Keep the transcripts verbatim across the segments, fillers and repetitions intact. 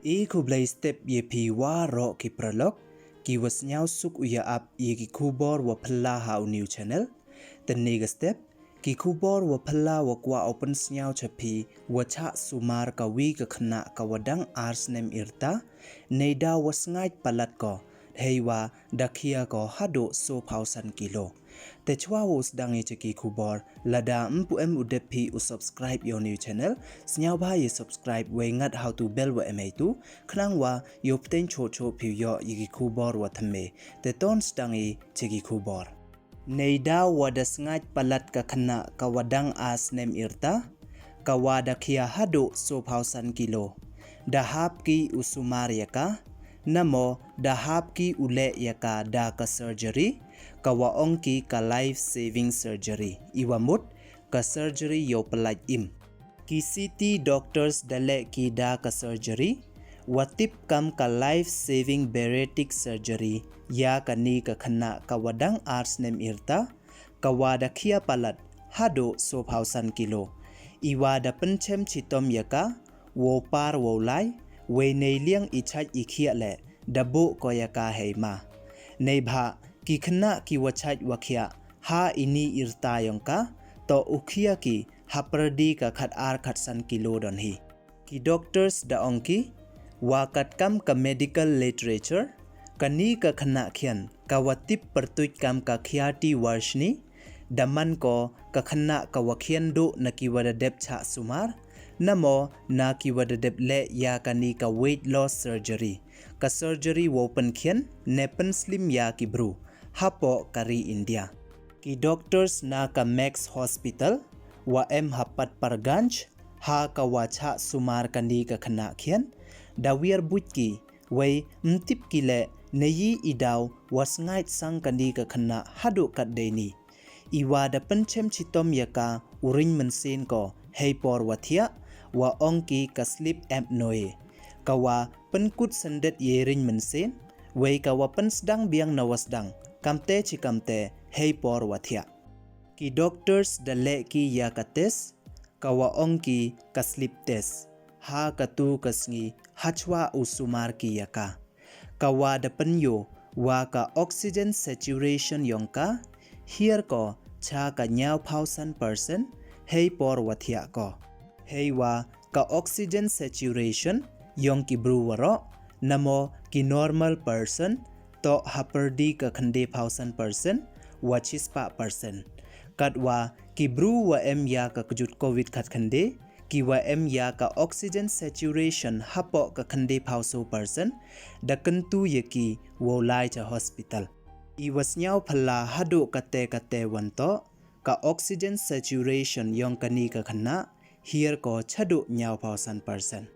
E khublei step ya phi waroh ki paralok, ki wa sniawsuk u ya ap ya ki khubor wa phylla ha u new channel. Tynne ka step, ki khubor wa phylla wa kwah u pynsniaw cha phi, wa chah sumar ka wi ka khynnah ka wa dang ar snem yrta, neidaw wa sngaid palat ko, heiwa da khia ko haduh soo phaw san kilo. Te chwa wa u sdang i cha ki khubor, lada ym pu em u dep phi u subscribe ya u new channel, sniawbha ya subscribe wei ngat ha u tu bell wa em heitu, khnang wa yoh pteng choh choh phi u yoh ya ki khubor wa thymme. Te ton sdang i cha ki khubor. Neidaw wa da sngaid palat ka khynnah ka wa dang ar snem yrta, ka wa da khia haduh soo phaw san kilo. Da hap ki u sumar ya ka, namo da hap ki u leh ya ka da ka surgery, ka wa ong ki ka life saving surgery. I wa mut ka surgery yow pyllait im. Ki city doctors da leh ki da ka surgery, wa tip kam ka life saving bariatric surgery, ya kani ka khynnah ka wa dang ar snem yrta, ka wa da khia palat haduh soo phaw san kilo. I wa da pynchem chitom ya ka, wow par wow lai, wei neiliang i chait i khiah leh, da buh ko ya ka hei ma. Neibhah ki khynnah ki wa chait wa khiah ha ini yrta yong ka, toh u khia ki hapyrdi ka khat ar khat san kilo don hi. Ki doctors da ong ki, wa kat kam ka medical literature, kani ka khynnah khian ka wa tip pyrtuit kam ka Khyati Varshni, da man ko ka khynnah ka wa khian duh na ki wa da dep chah sumar, namo na ki wa da dep leh ya kani ka weight loss surgery, ka surgery wow pynkhian ne pynslim ya ki bru hapoh ka ri India. Ki doctors na ka Max Hospital wa em ha Patparganj, ha ka wa chah sumar kani ka khynnah khian, da wiar buit ki, wei ym tip ki leh ne yi i daw wa sngaid sang kani ka khynnah haduh kat dei ni. I wa da pynchem chitom ya ka u ring mynsiem ko hei por wa thiah, wa ong ki ka sleep apnoe, ka wa pynkut syndet ya i ring mynsiem, wei ka wa pynsdang biang na wa sdang, kamte chi kamte hei por wa thiah. Ki doctors da leh ki ya ka test, ka wa ong ki ka sleep test, ha katu ka sngi hachwa u sumar ki ya ka. Ka wa da pynyoo wa ka oxygen saturation yong ka hiar ko cha ka ñiaw phaw san percent hei por wa thiah ko. Hei wa ka oxygen saturation yong ki bru waroh, namo ki normal person, toh hapyrdi ka khyndai phaw san percent wa chispah percent. Kat wa ki bru wa em ya ka kjut covid khat khyndai, ki wa em ya ka oxygen saturation hapoh ka khyndai phaw soo percent, da kyntu ya ki wow lai cha hospital. I wa sniaw phylla haduh kate kate wan toh, ka oxygen saturation yong kani ka khynnah hiar ko chaduh ñiaw phaw san percent.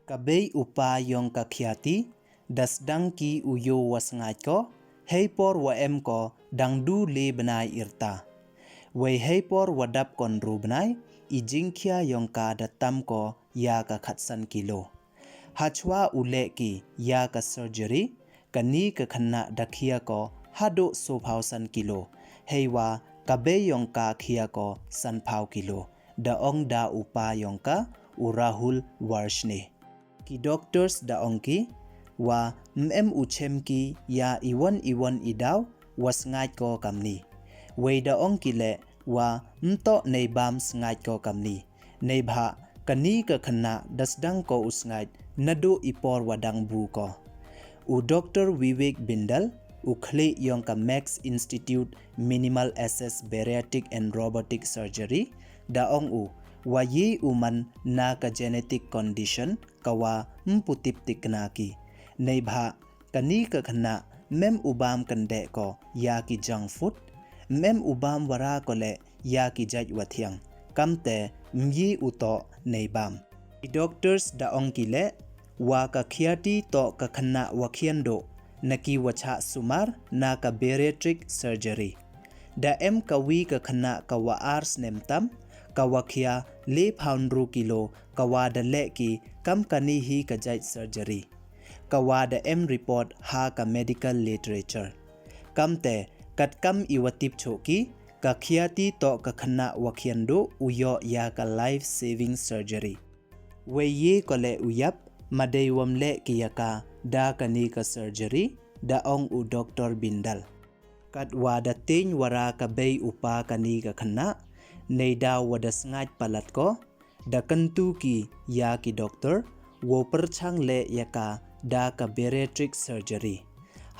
Ka bei u pa yong ka Khyati, da sdang ki u yoo wa sngaid ko hei por wa em ko dang du le bnai yrta. Wei hei por wa dap ko ynru bnai, i jingkhia yong ka da tam ko ya ka khat san kilo. Hachwa u leh ki ya ka surgery, kani ka khynnah da khia ko haduh soo phaw san kilo, hei wa ka bei yong ka khia ko san phaw kilo, da ong da u pa yong ka u Rahul Varshney. Ki doctors da ong ki, wa ym em u chem ki ya iwon iwon i daw wa sngaid ko kamni. Wei da ong ki leh wa ym toh neibam sngaid ko kamni. Neibhah kani ka khynnah da sdang ko u sngaid naduh i por wa dang bu ko. U Doctor Vivek Bindal, u khlieh yong ka Max Institute Minimal Access Bariatric and Robotic Surgery, da ong u, wa ye u man na ka genetic condition ka wa ym pu tip tikna ki. Neibhah kani ka khynnah ym em u bam kyndeh ko ya ki junk food, ym em u bam wara ko leh ya ki jait wa thiang, kamte ym ye u toh neibam. Ki doctors da ong ki leh, wa ka Khyati toh ka khynnah wa khian duh na ki wa chah sumar na ka bariatric surgery. Da em ka wi ka khynnah ka wa ar snem tam, ka wa khia le phaw ynru kilo, ka wa da leh ki kam kani hi ka jait surgery. Ka wa da em report ha ka medical literature. Kamte, kat kam i wa tip choh ki, ka Khyati toh ka khynnah wa khian duh u yoh ya ka life saving surgery. Wei ye ko leh u yap, ma dei wam leh ki ya ka da kani ka surgery, da ong u Doctor Bindal. Katwa da tieñ wara ka bei u pa kani ka khynnah, neidaw wa da sngaid palat ko, da kyntu ki ya ki doctor wow pyrchang leh ya ka da ka bariatric surgery.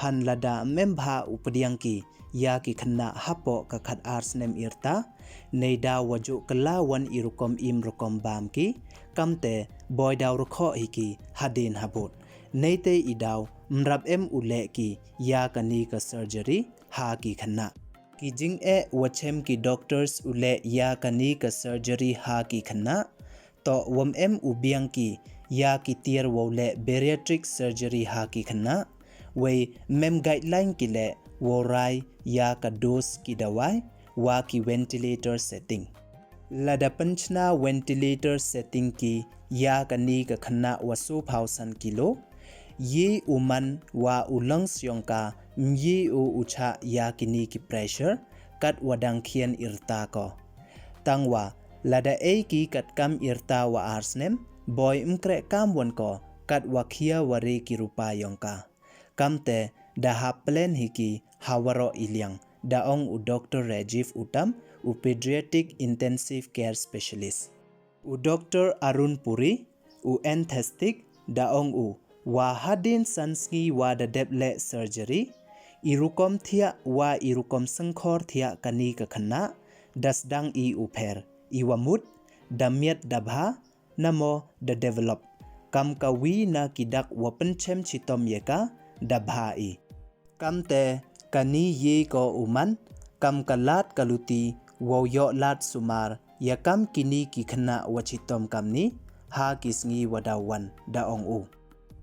Hanlada ym em bha u pdiang ki ya ki khynnah hapoh ka khat ar snem i rta, neidaw wa jooh kylla wan i rukom im rukom bam ki, kamte boi daw rkhoh hi ki hadien habud. Neitei i daw ym rap em u leh ki ya kani ka surgery ha ki khynnah. Ki jingeh wa chem ki doctors u leh ya kani ka surgery ha ki khynnah, toh wam em u biang ki ya ki tiar wow leh bariatric surgery ha ki khynnah, wei ym em guideline ki leh wow rai ya ka dose ki dawai wa ki ventilator setting. Lada pynchna ventilator setting ki ya kani ka khynnah wa soophaw san kilo, ye u man wa u lungs yong ka ym ye u u chah ya kini ki pressure, katwa dang khian i rta ko. Tangwa lada ei ki katkam i rta wa ar snem, boi ym kreh kam wan ko, katwa khia ware ki rupa yong ka. Kamte da hap plan hi ki ha waroh i liang, da ong u Doctor Rajiv Uttam, u pediatric intensive care specialist. U Doctor Arun Puri, u anesthetic, da ong u wa hadien san sngi wa da dep leh surgery, i rukom thiah wa i rukom syngkhor thiah kani ka khynnah da sdang i u pher, i wa mut da miat da bha, namo da develop, kam ka wi na ki dak wa pynchem chitom ya ka da bha i. Kamte kani ye ko u man kam ka lad ka luti wow yoh lad sumar ya kam kini ki khynnah wa chitom kamni ha ki sngi wa daw wan, da ong u.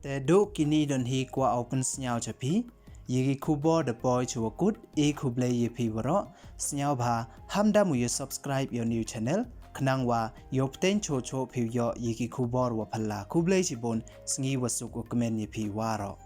Te duh kini don hi kwah u pynsngew cha phi. Ya ki khubor da poi cha wa kut, e khublei ya phi waroh. Sngewbha ham da mu ya subscribe ya u new channel, khnang wa yow pteng choh choh phi u yoh ya ki khubor wa phylla. Khublei chibun, sngi wa suk u kmen ya phi waroh.